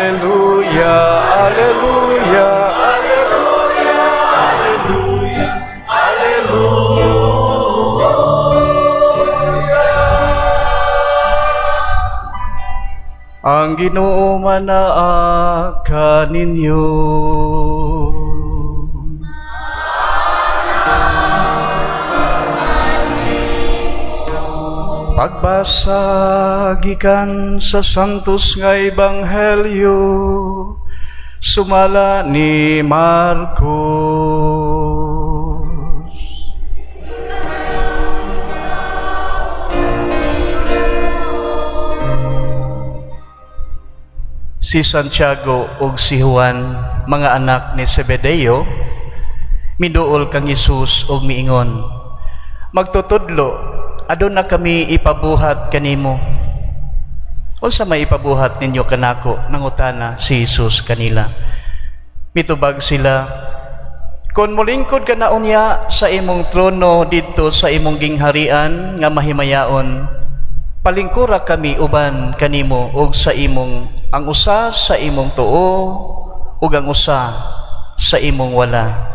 Alleluia, Alleluia, Alleluia, Alleluia, Alleluia. Ang Ginoo manaa kaninyo. Pagbasa gikan sa Santos nga Ebanghelyo sumala ni Marcos. Si Santiago ug si Juan, mga anak ni Zebedeo, miduol kang Hesus ug miingon, "Magtutudlo, aduna kami ipabuhat kanimo." "Unsa may ipabuhat ninyo kanako?" nangutana si Jesus kanila. Mitubag sila, "Kung molingkod ka na unya sa imong trono didto sa imong gingharian nga mahimayaon, palingkura kami uban kanimo og sa imong ang usa sa imong tuo ug ang usa sa imong wala."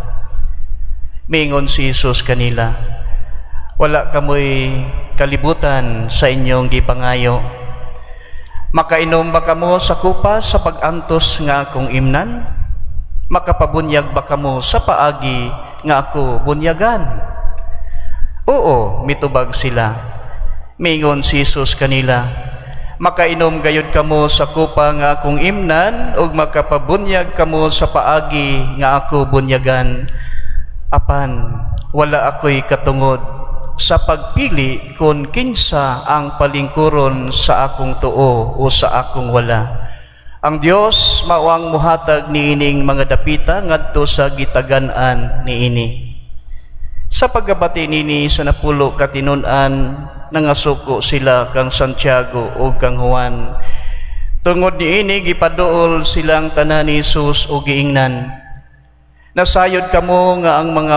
Miingon si Jesus kanila, "Wala kamoy kalibutan sa inyong gipangayo. Makainom ba kamo sa kupa sa pag-antos nga akong imnan? Makapabunyag ba kamo sa paagi nga ako bunyagan?" "Oo," mitubag sila. Miingon si Jesus kanila, "Makainom gayud kamo sa kupa nga akong imnan ug makapabunyag kamo sa paagi nga ako bunyagan. Apan wala ako'y katungod sa pagpili kung kinsa ang palingkuron sa akong tuo o sa akong wala. Ang Dios mao ang muhatag niining mga dapita ngadto sa gitagan-an niini." Sa pagkabati nini sa napulo ka tinun-an, nangasuko sila kang Santiago ug kang Juan. Tungod niini, gipaduol silang tanan ni Jesus ug giingnan, "Nasayod kamo nga ang mga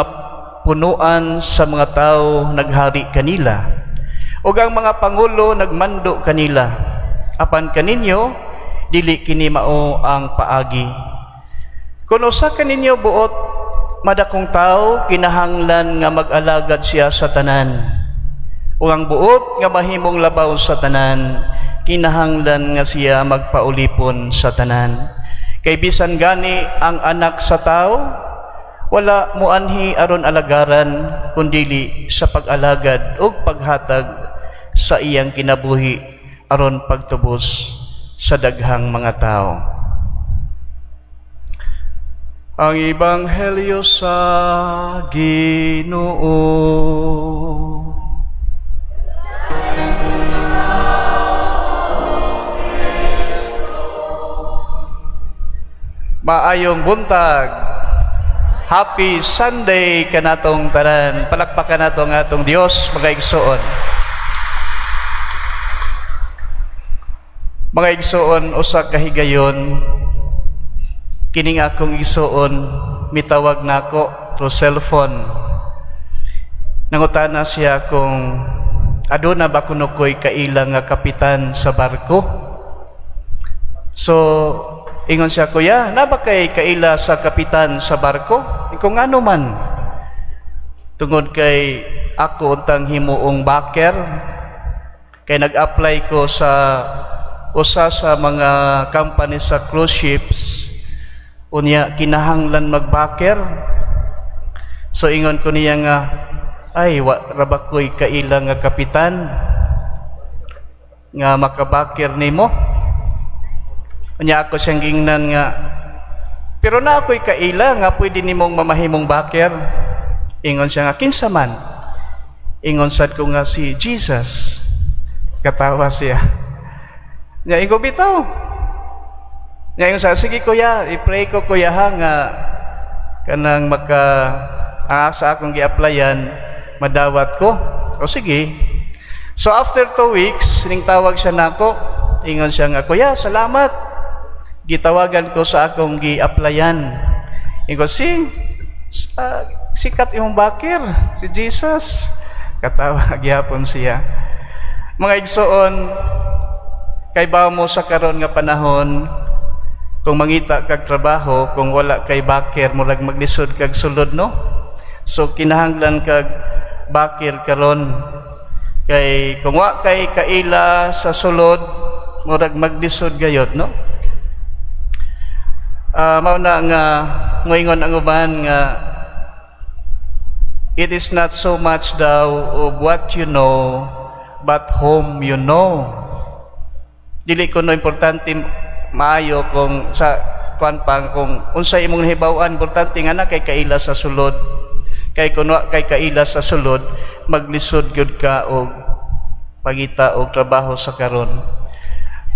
punuan sa mga tao naghari kanila, ug ang mga pangulo nagmando kanila. Apan kaninyo, dili kini mao ang paagi. Kung usa kaninyo buot madakong tao, kinahanglan nga mag-alagad siya sa tanan. Ug ang buot nga mahimong labaw sa tanan, kinahanglan nga siya magpaulipon sa tanan. Kay bisan gani ang Anak sa Tao wala muanhi aron alagaran, kundili sa pag-alagad ug paghatag sa iyang kinabuhi aron pagtubos sa daghang mga tao." Ang Ebanghelyo sa Ginoo. Maayong buntag. Happy Sunday kanatong tanan. Palakpakan nato ang atong Dios, mga igsoon. Mga igsoon, usa ka higayon kining akong igsoon mitawag nako through cellphone. Nangutana siya kung aduna ba kuno ko'y kaila nga kapitan sa barko. So, ingon siya, "Kuya, naa ba kay kaila sa kapitan sa barko?" Kung ano man. "Tungod kay ako untang himuong baker, kay nag-apply ko sa usa sa mga company sa cruise ships, unya kinahanglan magbaker." So ingon ko niya nga, "Ay, wa ra ba ko'y kaila nga kapitan nga makabaker nimo?" Unya ako siyang gingnan nga, "Pero naa ako'y kaila nga pwede nimong mamahimong baker." Ingon siya nga, "Kinsa man?" Ingon sad ko nga, "Si Jesus." Katawa siya. Nya ingon bitaw. Nya ingon siya, "Sige kuya, i-pray ko kuya ha nga kanang maka sa akong gi-applyan madawat ko." O sige. So after 2 weeks, ning tawag siya nako. Ingon siya nga, "Kuya, salamat. Gitawagan ko sa akong gi-applyan." Ingon, "Si sikat imong baker, si Jesus." Katawa gyapon siya. Mga igsoon, kay ba mo sa karon nga panahon, Kung mangita kag trabaho, kung wala kay backer, murag maglisod kag sulod, no? So kinahanglan kag backer karon. Kay kung wa kay kaila sa sulod, murag maglisod gayod, no? Mao na nga moingon ang uban nga it is not so much daw of what you know, but whom you know. Dili ko no importante maayo kung sa kuan pa kung unsay imong nahibaw-an, importante nga na kay kaila sa sulod. Kay kun wa kay kaila sa sulod, maglisod gyud ka og pagita og trabaho sa karon.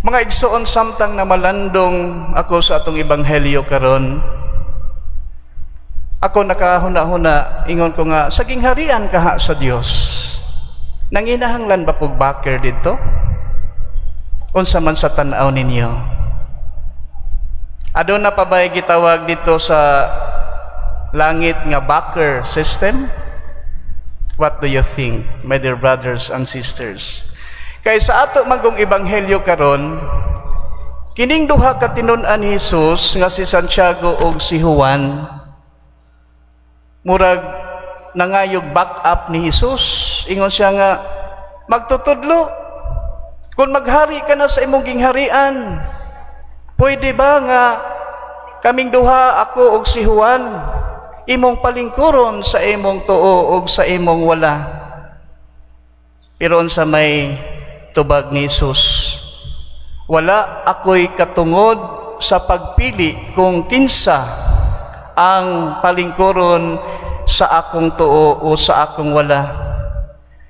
Mga igsoon, samtang na malandong ako sa atong ebanghelyo karon, ako nakahuna-huna, ingon ko nga, sa gingharian kaha sa Dios, nanginahanglan ba pug backer dito? Unsa man sa tan-aw ninyo? Aduna pa ba gitawag dito sa langit nga backer system? What do you think, my dear brothers and sisters? Kay sa ato manggong ebanghelyo karon, kining duha ka tinun-an ni Jesus nga si Santiago ug si Juan, murag nangayog back up ni Jesus. Ingon siya nga, "Magtutudlo, kung maghari ka na sa imong gingharian, pwede ba nga kaming duha, ako ug si Juan, imong palingkuron sa imong tuo ug sa imong wala?" Pero unsa may tubag ni Jesus? "Wala ako'y katungod sa pagpili kung kinsa ang palingkuron sa akong tuo o sa akong wala."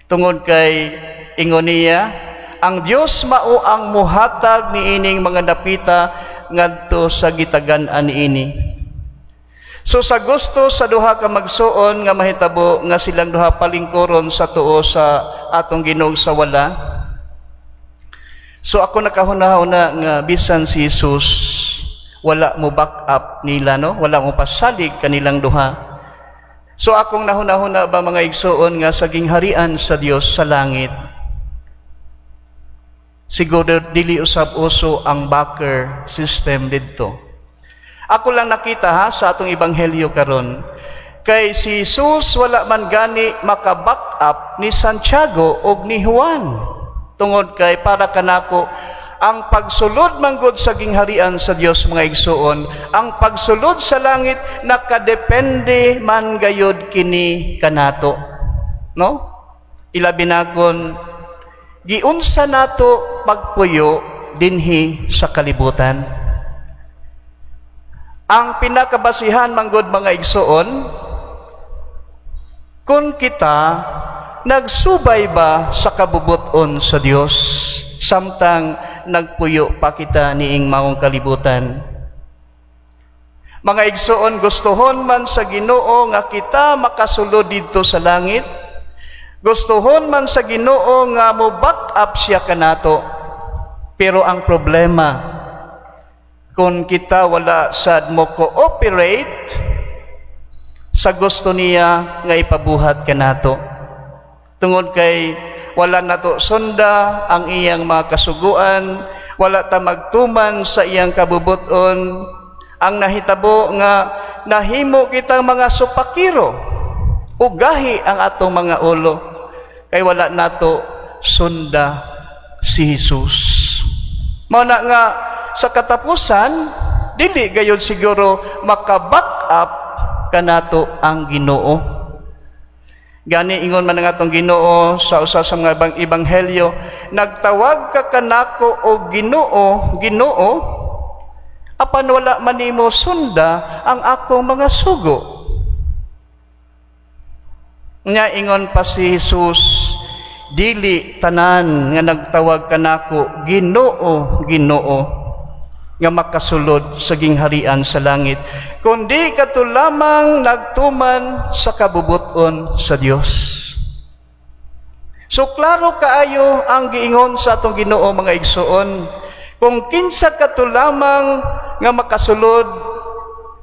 Tungod kay ingon niya, ang Dios mao ang muhatag niining mga dapita ngadto sa gitagan-an niini. So sa gusto sa duha ka magsuon nga mahitabo nga silang duha palingkuron sa tuo sa atong Ginoo, sa wala. So ako nakahuna-huna nga bisan si Jesus wala mo back up nila, no? Wala mo pasalig kanilang duha. So akong nahuna-huna ba, mga igsuon, nga sa gingharian sa Dios sa langit, siguro dili usab uso ang backer system didto. Ako lang nakita ha sa atong ebanghelyo karon. Kay si Jesus wala man gani maka-back up ni Santiago og ni Juan. Tungod kay para kanako, ang pagsulod manggod sa gingharian sa Dios, mga igsuon, ang pagsulod sa langit, nakadepende man gayod kini kanato. No? Ilabi na kon giunsa nato pagpuyo dinhi sa kalibutan. Ang pinakabasihan manggod, mga igsuon, kung kita nagsubay ba sa kabubuton sa Dios samtang nagpuyo pa kita niing maong kalibutan. Mga igsuon, gustuhon man sa Ginoo nga kita makasulod didto sa langit. Gustuhon man sa Ginoo nga mo back up siya kanato. Pero ang problema, kung kita wala sad mo cooperate sa gusto niya nga ipabuhat kanato. Tungod kay wala nato sunda ang iyang mga kasuguan, wala ta magtuman sa iyang kabubuton, ang nahitabo nga nahimo kitang mga supakiro, ugahi ang atong mga ulo, kay wala nato sunda si Jesus. Mao na nga sa katapusan, dili gayud siguro maka-back up kanato ang Ginoo. Gani ingon man ang atong Ginoo sa usa sa mga ebanghelyo, "Nagtawag ka kanako og Ginoo, Ginoo, apan wala man nimo sunda ang akong mga sugo." Nya ingon pa si Jesus, "Dili tanan nga nagtawag kanako Ginoo, Ginoo nga makasulod sa gingharian sa langit, kundi kato lamang nagtuman sa kabubuton sa Dios." So klaro kaayo ang giingon sa atong Ginoo, mga igsuon, kung kinsa kato lamang nga makasulod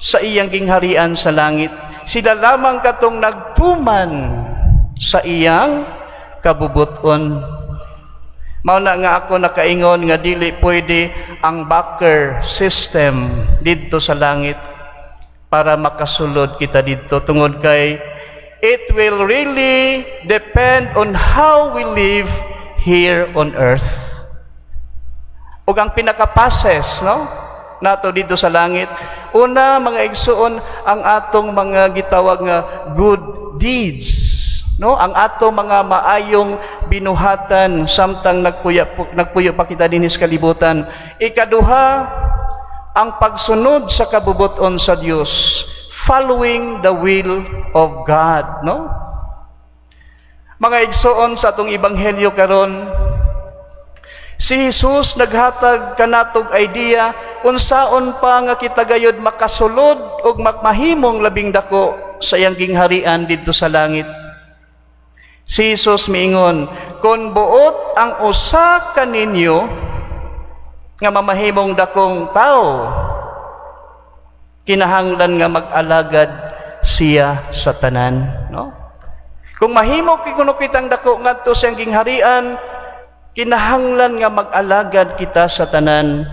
sa iyang gingharian sa langit, sila lamang katong nagtuman sa iyang kabubuton. Mao na nga ako nakaingon nga dili pwede ang backer system didto sa langit para makasulod kita didto, tungod kay it will really depend on how we live here on earth. Ug ang pinaka-passes, no, nato didto sa langit, una, mga igsuon, ang atong mga gitawag nga good deeds, no, ang atong mga maayong binuhatan samtang nagpuyo pa kita dinhi sa kalibutan. Ikaduha, ang pagsunod sa kabubut-on sa Dios, following the will of God, no? Mga igsoon, sa atong ebanghelyo karon, si Jesus naghatag kanatog idea unsaon pa nga kita gayud makasulod ug mahimong labing dako sa iyang gingharian didto sa langit. Si Jesus miingon, "Kung buot ang usa kaninyo nga mamahimong dakong tao, kinahanglan nga mag-alagad siya sa tanan," no? Kung mahimo kuno kitang dako ngadto sa iyang gingharian, kinahanglan nga mag-alagad kita sa tanan.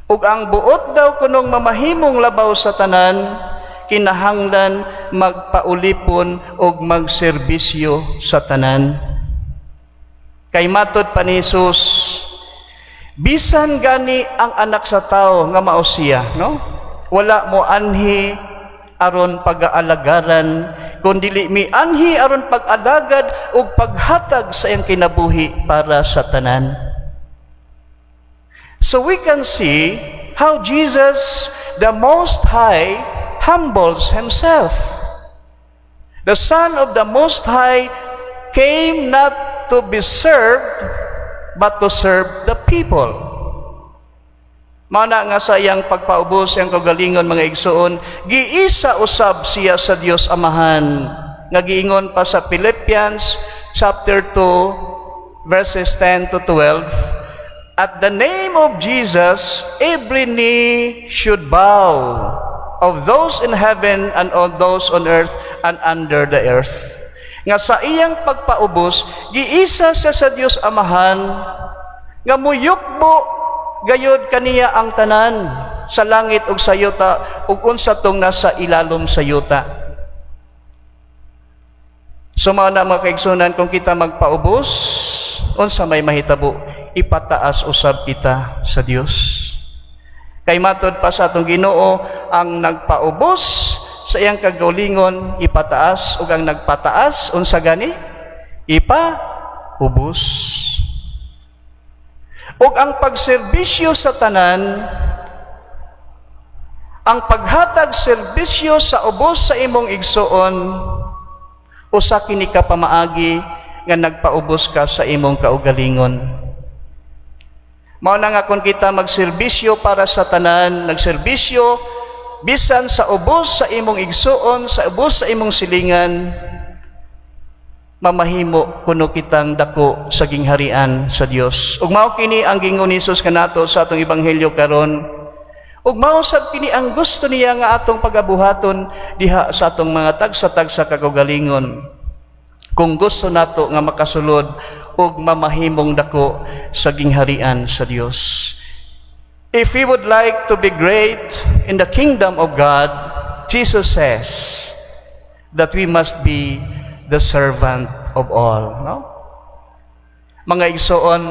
Ug ang buot daw kunong mamahimong labaw sa tanan, kinahanglan magpaulipon ug magserbisyo sa tanan. Kay matod pa ni Jesus, bisan gani ang Anak sa Tao nga mao siya, no? Wala mo anhi aron pag-aalagaran, kundi mianhi aron pag-alagad ug paghatag sa iyang kinabuhi para sa tanan. So we can see how Jesus, the Most High, humbles himself. The Son of the Most High came not to be served, but to serve the people. Mana nga sa iyang pagpaubos iyang kaugalingon, mga igsoon, giisa usab siya sa Dios Amahan. Nga giingon pa sa Philippians chapter 2 verses 10 to 12, "At the name of Jesus, every knee should bow, of those in heaven and of those on earth and under the earth." Nga sa iyang pagpaubos, giisa siya sa Dios Amahan, nga muyukbo gayod kaniya ang tanan sa langit ug sa yuta ug unsa tong nasa ilalom sa yuta. So mao na, mga kaigsunan, kung kita magpaubos, unsa may mahitabo? Ipataas usab kita sa Dios. Kay matod pa sa atong Ginoo, ang nagpaubos sa iyang kagalingon ipataas, ug ang nagpataas, unsa gani? Ipaubos. Ug ang pagserbisyo sa tanan, ang paghatag serbisyo sa ubos sa imong igsuon, usa kini ka pamaagi nga nagpaubos ka sa imong kaugalingon. Mao na nga kung kita magserbisyo para sa tanan, nagserbisyo bisan sa ubos sa imong igsuon, sa ubos sa imong silingan, mamahimo kuno kitang dako sa gingharian sa Dios. Ug mao kini ang giingon ni Jesus kanato sa atong ebanghelyo karon. Ug mao sad kini ang gusto niya nga atong pagabuhaton diha sa atong mga tagsa-tagsa kaugalingon, kung gusto nato nga makasulod ug mamahimong dako sa gingharian sa Dios. If we would like to be great in the kingdom of God, Jesus says that we must be the servant of all. No? Mga igsoon,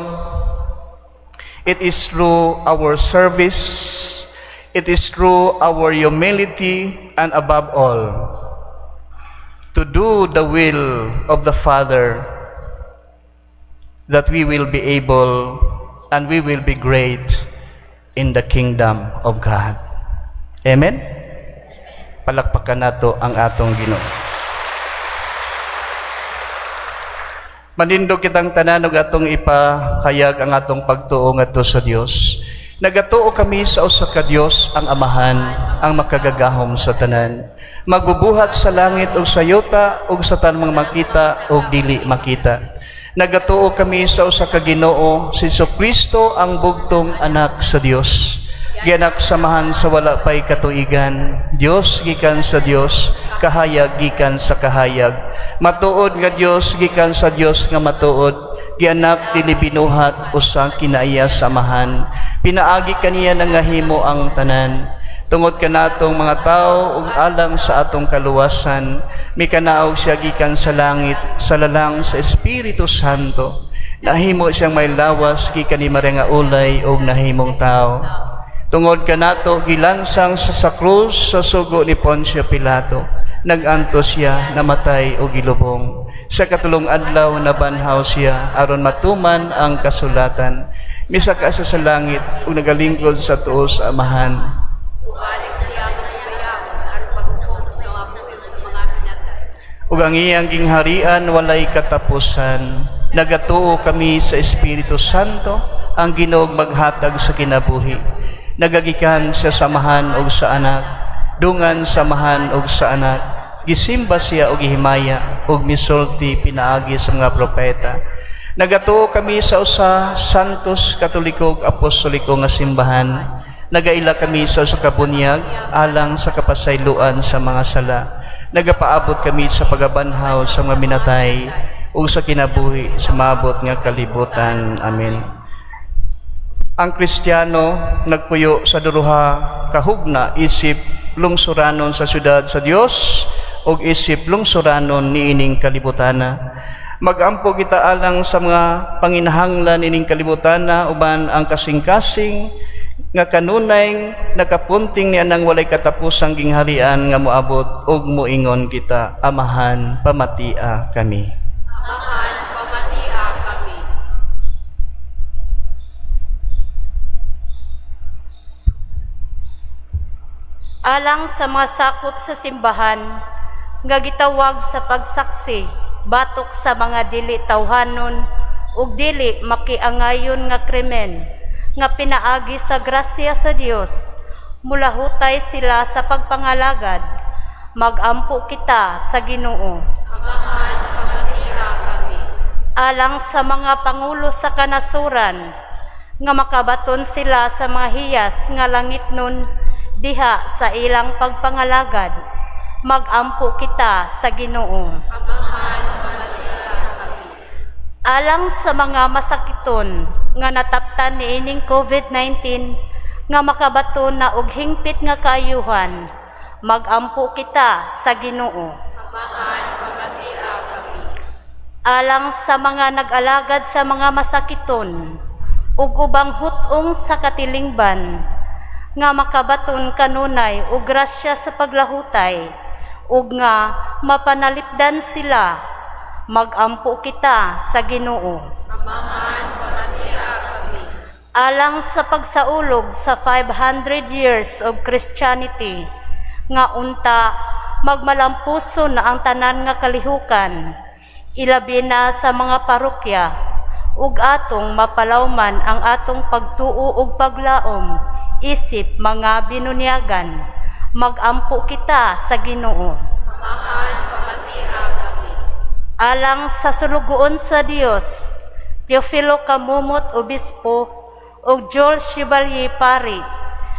it is through our service, it is through our humility, and above all, to do the will of the Father that we will be able and we will be great in the kingdom of God. Amen? Palakpakan nato ang atong Ginoo. Manindog kitang tanan ug atong ipahayag ang atong pagtuo ngadto sa Dios. Nagatuo kami sa usa ka Dios, ang Amahan, ang makagagahom sa tanan, magbubuhat sa langit ug sa yuta ug sa tanang makita ug dili makita. Nagatuo kami sa usa ka Ginoo, si Kristo, ang bugtong anak sa Dios. Gianak sa Amahan sa wala pay katuigan, Dios gikan sa Dios, kahayag gikan sa kahayag. Matuod nga Dios gikan sa Dios nga matuod, gianak dili binuhat, usa kinaiya sa Amahan. Pinaagi kaniya nangahimo ang tanan. Tungod kanatong mga tao ug alang sa atong kaluwasan, mikanaog siya gikan sa langit sa lalang sa Espiritu Santo. Nahimo siyang may lawas gikan ni Maria nga ulay ug nahimong tao. Tungod kanato gilansang sa krus sa sugo ni Poncio Pilato. Nag-antos siya, namatay ug gilubong. Sa katulong adlaw nabanhaw siya aron matuman ang kasulatan. Misaka siya sa langit ug nagalingkod sa tuo sa Amahan. Mubalik siya nga higayon aron paghukom sa mga buhi ug sa mga pinatay. Ug ang iyang gingharian walay katapusan. Nagatuo kami sa Espiritu Santo, ang Ginoong maghatag sa kinabuhi. Nagagikan siya sa Amahan ug sa Anak, dungan sa Amahan ug sa Anak. Gisimba siya og gihimaya ug misulti pinaagi sa mga propeta. Nagatuo kami sa usa Santos Katoliko ug Apostoliko nga simbahan. Nagaila kami sa usa ka bunyag alang sa kapasayloan sa mga sala. Nagapaabot kami sa pagabanhaw sa mga minatay ug sa kinabuhi sa maabot nga kalibutan. Amen. Ang Kristiyano nagpuyo sa duha ka hugna isip lungsuranon sa syudad sa Dios ug isip lungsuranon niining kalibutana. Magampo kita alang sa mga panginahanglan ining kalibutana uban ang kasing-kasing nga kanunay nakapunting ni anang walay katapusang gingharian nga moabot ug moingon kita, Amahan, pamatia kami. Amahan, pamatia kami. Alang sa mga sakop sa simbahan nga gitawag sa pagsaksi batok sa mga dili tawhanon ug dili makiangayon nga krimen nga pinaagi sa grasya sa Dios mulahutay sila sa pagpangalagad, magampo kita sa Ginoo. Amahan, pamatia kami. Alang sa mga pangulo sa kanasuran nga makabaton sila sa mga hiyas nga langitnon diha sa ilang pagpangalagad, magampo kita sa Ginoo. Amahan, pamatia kami. Alang sa mga masakiton nga nataptan niining COVID-19 nga makabaton na og hingpit nga kaayuhan, magampo kita sa Ginoo. Amahan, pamatia kami. Alang sa mga nag-alagad sa mga masakiton ug ubang hut-ong sa katilingban nga makabaton kanunay og grasya sa paglahutay ug nga mapanalipdan sila, magampo kita sa Ginoo. Amahan, pamatia kami. Alang sa pagsaulog sa 500 years of Christianity nga unta magmalampuso na ang tanan nga kalihukan, ilabi na sa mga parokya, ug atong mapalawman ang atong pagtuo ug paglaom isip mga binunyagan, magampo kita sa Ginoo. Amahan, pamatia kami. Alang sa sulugoon sa Dios Teofilo Camomot, Obispo, ug Joel Chevalier, pari,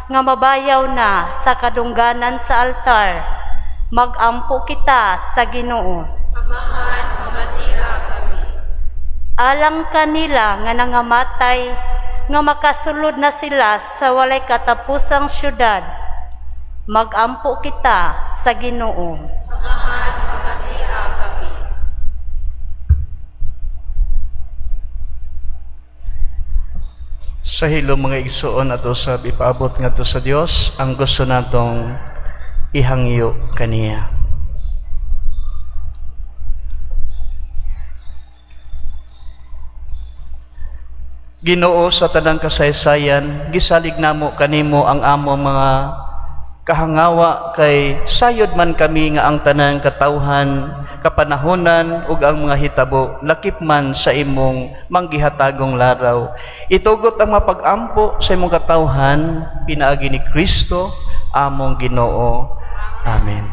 nga mabayaw na sa kadungganan sa altar, magampo kita sa Ginoo. Amahan, pamatia kami. Alang kanila nga nangamatay nga makasulod na sila sa walay katapusang syudad, magampo kita sa Ginoo. Amahan, pamatia kami. Sa hilom, mga igsuon, ato sab ipaabot ngadto sa Dios ang gusto natong ihangyo kaniya. Ginoo sa tanang kasaysayan, gisalig namo kanimo ang among mga kahangawa kay sayod man kami nga ang tanang katawhan, kapanahonan ug ang mga hitabo lakip man sa imong manggihatagong laraw. Itugot ang mapag-ampo sa imong katawhan pinaagi ni Kristo among Ginoo. Amen.